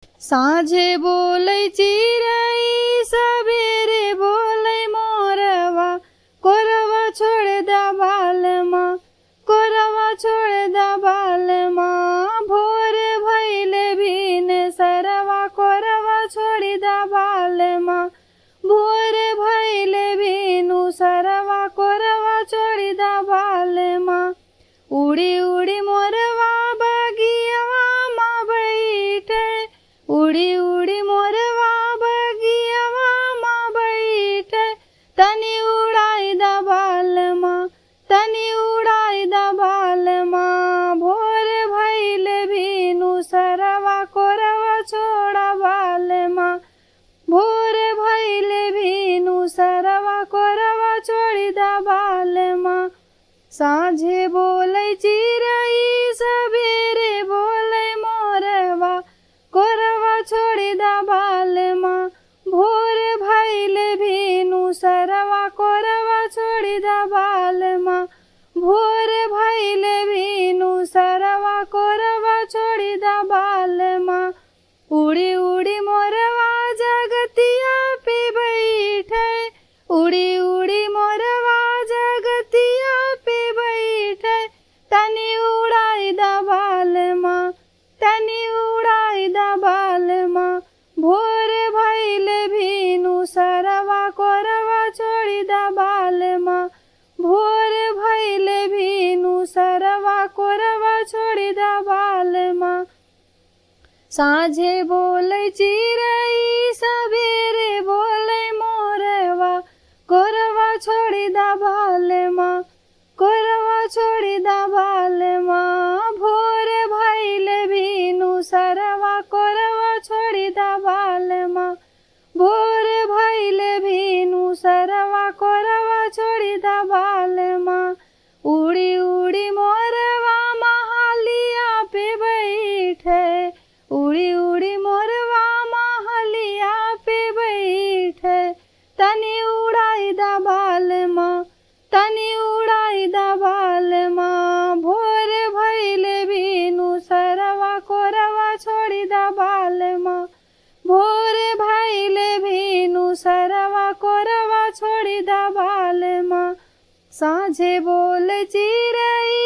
साँझे बोलै चिड़ै सबेरे बोलै मोरवा, कोरवा छोड़ द बालमा, कोरवा छोड़ द बालमा। भोर भैले भीन सरवा, कोरवा छोड़ द बालमा। भोर भैले भीनु सरवा, कोरवा छोड़ द बालमा। उड़ी उड़ी मोरवा बगियावा मा बैठे, उड़ी उड़ी मोरवा बगियावा मा बैठे। तनी उड़ाई द बालमा, तनी उड़ाई द बालमा। भोर भैले भीनु सरवा, कोरवा छोड़ा बालमा। भोर भैले भीनु सरवा, कोरवा छोड़ी द बालमा। साँझे बोलै चिड़ै सबेरे बोलै मोरवा, कोरवा छोड़ी द बालमा। भोर भैले भीनु सरवा, कोरवा छोड़ी द बालमा। भोर भैले भीनु सरवा, कोरवा छोड़ी द बालमा। उड़ी उड़ी मोरवा जगतिया पे बैठे, उड़ी उड़ी मोरवा जगतिया पे बैठे। तनी उड़ाई द बालमा, तनी उड़ाई द बालमा। भोर भैले भीनु सरवा, कोरवा छोड़ी द बालमा। भोर भैले भीनु सरवा, कोरवा छोड़ी द बालमा। साँझे बोलै चिड़ै सबेरे बोलै मोरवा, कोरवा छोड़ी द बालमा, कोरवा छोड़ी द बालमा। भोर भैले भीनु सरवा, कोरवा छोड़ी द बालमा। भोर भैले भीनु सरवा, कोरवा छोड़ी द बालमा। उड़ी उड़ी मोरवा महालिया पे बैठे, उड़ी उड़ी मोरवा महलिया पे बैठे। तनी उड़ाई द बालमा, तनी उड़ाई द बालमा। भोर भैले भीनु सरवा, कोरवा छोड़ी द बालमा। भोर भैले भीनु सरवा, कोरवा छोड़ी द बालमा। साँझे बोलै चिड़ै